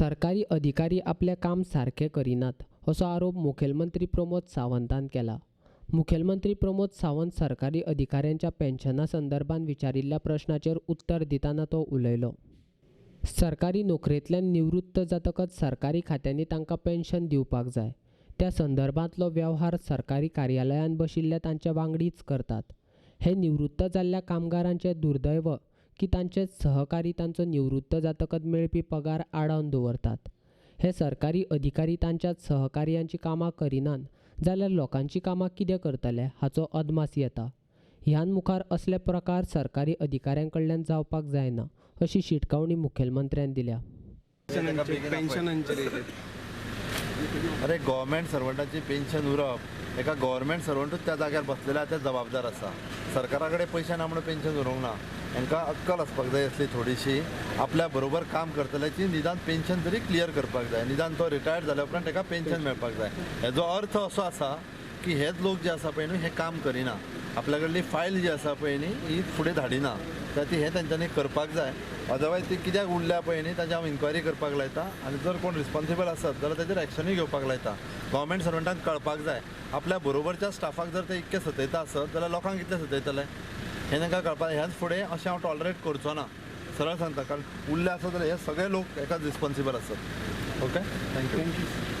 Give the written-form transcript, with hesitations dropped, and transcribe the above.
सरकारी अधिकारी आपलें काम सारकें करिनात असो आरोप मुखेलमंत्री प्रमोद सावंतान केला. मुखेलमंत्री प्रमोद सावंत सरकारी अधिकाऱ्यांच्या पेन्शना संदर्भात विचारिल्ल्या प्रश्नाचेर उत्तर दितना तो उलयलो. सरकारी नोकरेंतल्यान निवृत्त जातकच सरकारी खात्यांनी तांकां पेन्शन दिवपाक जाय. त्या संदर्भांतलो वेव्हार सरकारी कार्यालयांत बशिल्ल्या तांचे वांगडीच करतात. हे निवृत्त जाल्ल्या कामगारांचें दुर्दैव की तांचे सहकारी तांचो निवृत्त जातकच मेळपी पगार आडावन दवरतात. हे सरकारी अधिकारी तांच्याच सहकार्यांची कामां करिनात जाल्यार लोकांची कामां कितें करतले हाचो अदमास येता. ह्यान मुखार असले प्रकार सरकारी अधिकाऱ्यां कडल्यान जावपाक जायना अशी शिटकावणी मुखेलमंत्र्यान दिल्या. अरे गव्हर्मेंट सर्वंटाची पेन्शन उरप एका गव्हर्मेंट सर्वंटूच त्या जाग्यार बसलेला ते जबाबदार आसा. सरकारा कडेन पयशे ना म्हणून पेन्शन उरूंक ना. हांकां अक्कल आसपाक जाय आसली थोडीशी. आपल्या बरोबर काम करतल्याची निदान पेन्शन तरी क्लियर करपाक जाय. निदान तो रिटायर्ड जाल्या उपरांत ताका पेन्शन मेळपाक जाय. हेजो अर्थ असो आसा की हेच लोक जे आसा पळय न्हू हे काम करिना, आपल्या कडली फायल जी आसा पळय न्ही ही फुडें धाडिना. त्या ती हें तेंच्यांनी करपाक जाय. अदरवायज ती कित्याक उरल्या पळय न्ही ताजी हांव इन्क्वायरी करपाक लायता आनी जर कोण रिस्पॉन्सिबल आसत जाल्यार ताजेर एक्शनूय घेवपाक लायता. गव्हर्मेंट सर्वंटांक कळपाक जाय आपल्या बरोबरच्या स्टाफाक जर ते इतके सतयता आसत जाल्यार लोकांक कितले सतयतले हें तांकां कळपाक. ह्याच फुडें अशें हांव टॉलरेट करचो ना, सरळ सांगता. कारण उरले आसत जाल्यार हे सगळे लोक एकाच रिस्पॉन्सिबल आसत. Okay, thank you.